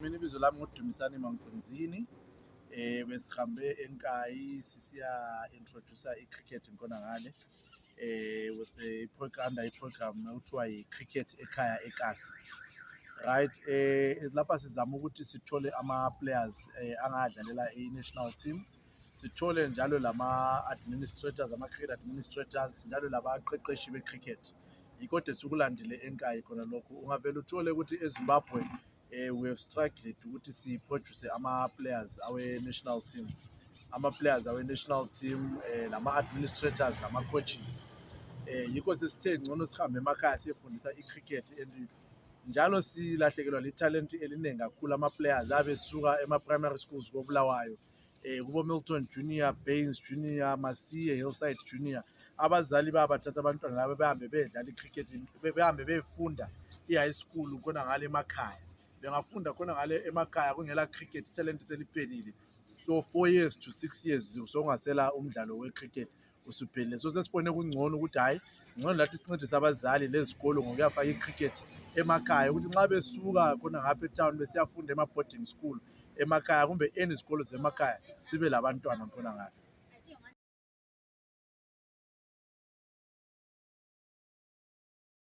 Mina ibizo lami nguDumisani Mankunzini. Besihambe eNkayi sisiya introduce i-cricket ngikona ngale with the program ekuthiwa yi-cricket ekhaya eKasi. Right, lapha sizama ukuthi sithole ama-players angadlalela i-national team, sithole njalo lama-administrators, ama-cricket administrators, njalo labaqeqeshi be-cricket. Yikho de sikulandile eNkayi khona lokho. Ungavele uthole ukuthi eZimbabwe we have struggled ukuthi si-produce ama-players awe-national team, ama-players awe-national team, lama-administrators nama-coaches. Yikho sesithe ngcono sihambe emakhaya siyefundisa i-cricket and njalo silahlekelwa lithalenti eliningi kakhulu. Ama-players abesuka ema-primary schools koBulawayo, kubo Milton Junior, Baines Junior, Masiye, Hillside Junior. Abazali babathatha abantwana laba behambe bedlala i-cricket, behambe befunda i-high school khona ngale emakhaya. Bengafunda khona ngale emakhaya kungela cricket, ithalente seliphelile. So 4 years to 6 years sokungasela umdlalo we-cricket usuphelile. So sesibone kungcono ukuthi hayi ngcono lathi sincedise abazali lezikolo ngokuyafaka i-cricket emakhaya, ukuthi nxa besuka khona ngapha etown besiyafunda ema-boarding school emakhaya kumbe izikolo zemakhaya sibe labantwana khona ngapha.